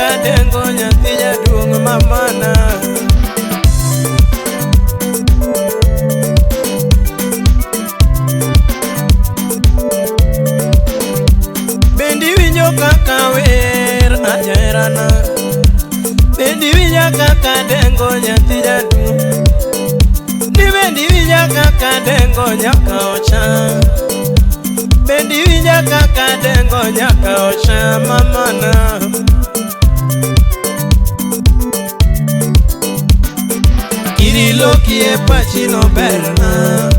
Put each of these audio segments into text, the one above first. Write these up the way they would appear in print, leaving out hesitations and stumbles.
kaka dengo nyathi jaduong' mamana. Bendi winjo kaka wer ajaherana. Bendi winja kaka dengo nyathi jaduong'. Ni bendi winja kaka dengo nyaka ocha. Bendi winja kaka dengo nyaka ocha mamana. Kiriloki e pachi no berna.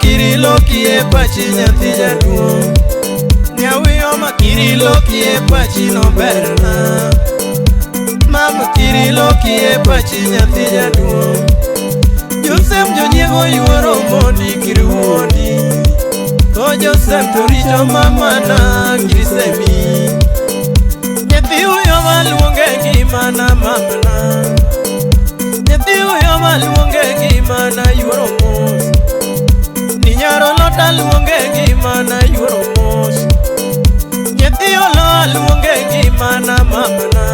Kiriloki e pachi nyathi jaduong'. Nyawiyo ma kiriloki e pachi no berna. Mama kiriloki e pachi nyathi jaduong'. Joseph jonyiego yuoro mondi kiriwuondi. O Joseph to rito mamana kirisemi. Nyathi huyo maluonge ngimana mamana. Nyathi huyo maluonge ngimana yuoro mos. Ni nyaro lota luonge ngimana yuoro mos. Nyathi olo luonge ngimana mamana.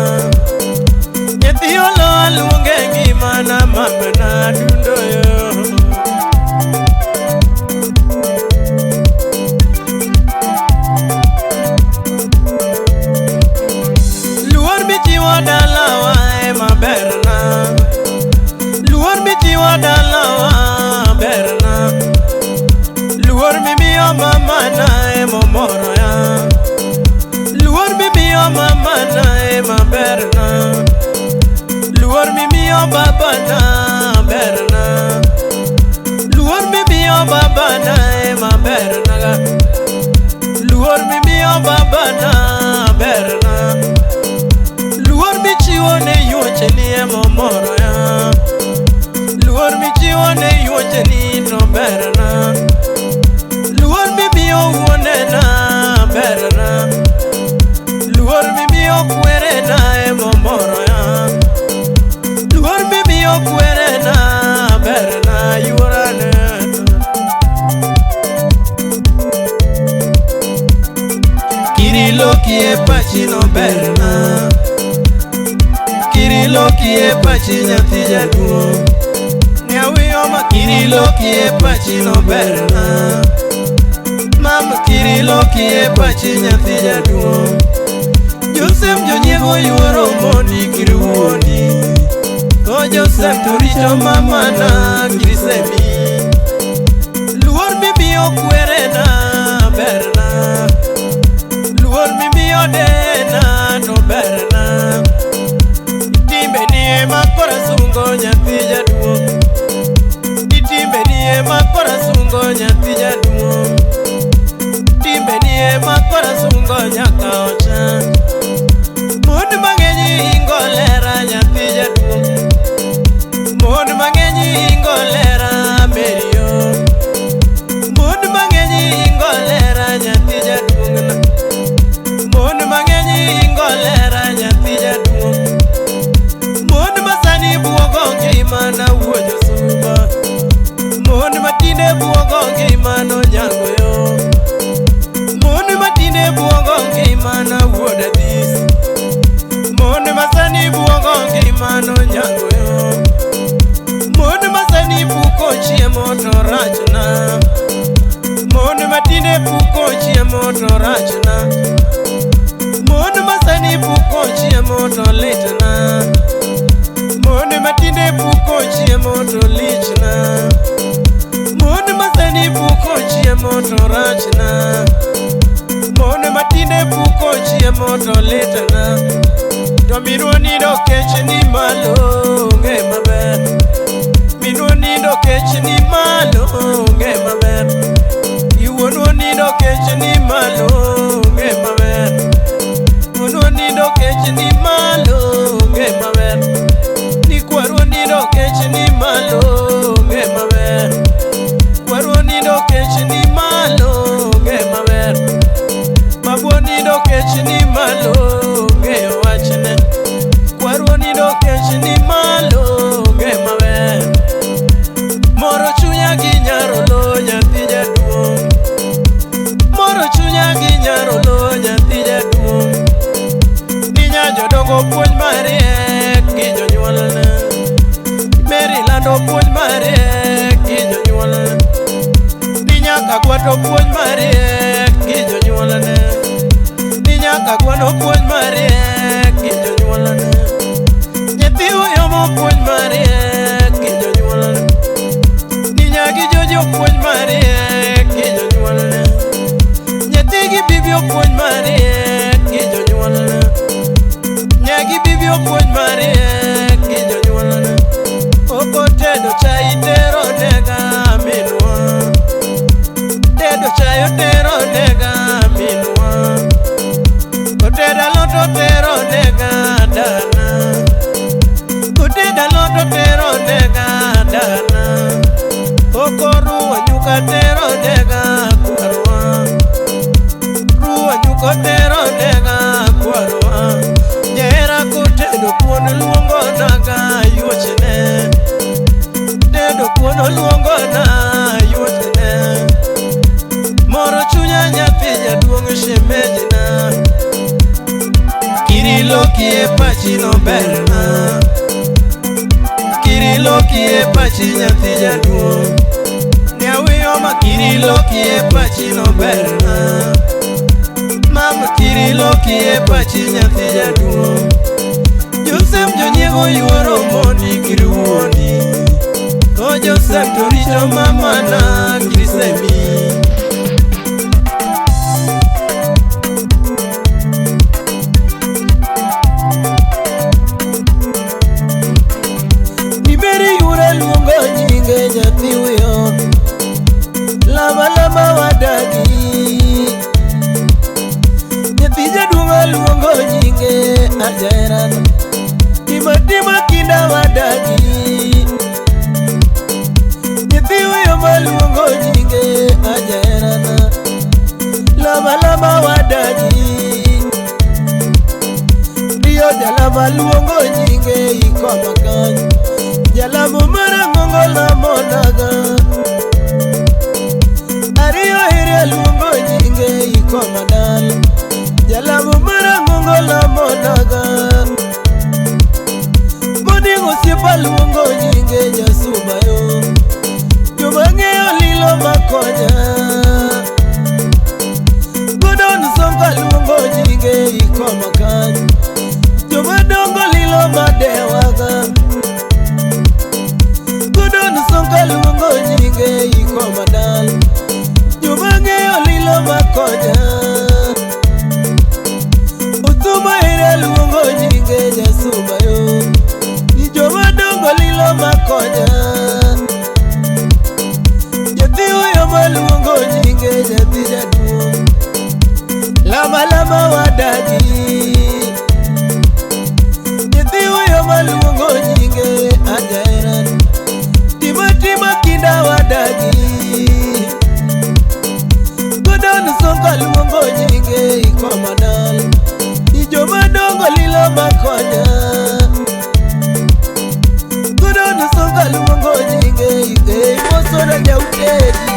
Nyathi olo luonge ngimana mamana dundo yo. Luor michiwo dalawa ema berna. Luor michiwo dalawa berna. Luor mimiyo mamana emomoro ya. Luor mimiyo mamana ema berna. Luor mimiyo babana berna. Luor mimiyo babana ema berna. Luor mimiyo babana berna. Luor michiwo ne yuocheni emomoro ya. Luor michiwo ne yuocheni to berna. Luor mimiyo wuonena berna. Luor mimiyo kwerena emomoro ya. Luor mimiyo kwerena berna yuorane. Kiriloki e pachi no berna. Kiriloki e pachi nyathi jaduong'. Nyawiyo ma kiriloki e pachi no berna. Mama kiriloki e pachi nyathi jaduong'. Joseph jonyiego yuoro mondi kiriwuondi. O Joseph to rito mamana kirisemi. Luor mimiyo kwerena berna. Luor mimiyo dena to berna. Timbeni ema kora sungo nyathi jaduong'. Timbeni ema kora sungo nyathi jaduong'. Timbeni ema kora sungo nyaka ocha. Mon mang'eny ingo lera nyathi jaduong'. Mon mang'eny ingo lera merio. Mon mang'eny ingo lera nyathi jaduong'. Mon mang'eny ingo lera nyathi jaduong'. Mon masani buogo ngimana wuo josuba. Mon matinde buogo ngimano nyango yo. Mon matinde buogo ngimana wuod Adhis. Mon masani buogo ngimano nyango yo. Mon masani puko chiemo to rachna. Mon matinde puko chiemo to rachna. Mon masani puko chiemo to litna. Mon matinde puko chiemo to lichna. Mon masani puko chiemo to rachna. Mon matinde puko chiemo to litna. To minwa nindo kech ni malo ng'e maber. Minwa nindo kech ni malo ng'e maber. Iwuonwa nindo kech ni malo ng'e maber. Wuonwa nindo kech ni malo ng'e maber. Ni kwarwa nindo kech ni malo ng'e maber. Kwarwa nindo kech ni malo ng'e maber. Babwa nindo kech ni malo ng'eyo wachne. Kwarwa nindo kech ni malo ng'e maber. Moro chunya gi nyarolo nyathi jaduong'. Moro chunya gi nyarolo nyathi jaduong'. Ni Koko puonj mariek gi jonyuolne. Mary lando puonj mariek gi jonyuolne. Ni nyaka gwato puonj mariek gi jonyuolne. Ni nyaka gwano puonj mariek gi jonyuolne. Nyathi oyomo puonj mariek gi jonyuolne. Ni nyagi jojo puonj mariek gi jonyuolne. Nyathi gi bibi opuonj mariek gi jonyuolne. Nyagi bibi opuonj mariek gi jonyuolne. Okotedo chai tero nega minwa. Tedo chai otero nega minwa. Otedo alot otero nega dana. Otedo alot otero nega dana. Okoruwo nyuka tero nega kwarwa. Ruwo nyuka tero nega kwarwa. Jahera kotedo kuon luongo naga yuochne. Tedo kuon oluongo na yuochne. Moro chunya nyathi jaduong' shemejna. Kirilokie pachi no berna. Kirilokie pachi nyathi jaduong'. Nyawiyo ma kirilokie pachi no berna. Mama kirilokie pachi nyathi jaduong'. Joseph jonyiego yuoro mondi kiriwuondi. To Joseph to rito mamana kirisemi. Niberi yura luongo nyinge nyathi wiyo. Lama lama wadagi. Nyathi jaduong' luongo nyinge ajaherana. Tima tima kinda wadagi. Nyathi wiyo maluongo nyinge ajaherana. Lama lama wadagi. Rio jalama luongo nyinge ikoma kanyo. Jalamo marang'ongo lamo naga. Ariyo iria luongo nyinge ikoma dala. Jalamo marang'ongo lamo naga. Monego osiepa luongo nyinge jasuba yo. Joma ng'eyo lilo makonya. Gordon Sonka luongo nyinge ikoma kanyo. Joma dongo lilo madewaga. Gordon Sonka luongo nyinge ikoma dala. Joma ng'eyo lilo makonya. Othuma ire luongo nyinge jasuba yo. Ni joma dongo lilo makonya. Nyathi huyo maluongo nyinge nyathi jaduong'. Lama lama wadagi. Nyathi huyo maluongo nyinge ajaherana. Tima tima kinda wadagi. Gordon Sonka luongo nyinge ikoma dala. Ni joma dongo lilo makonya. Gordon Sonka luongo nyinge ike mosona jautedi.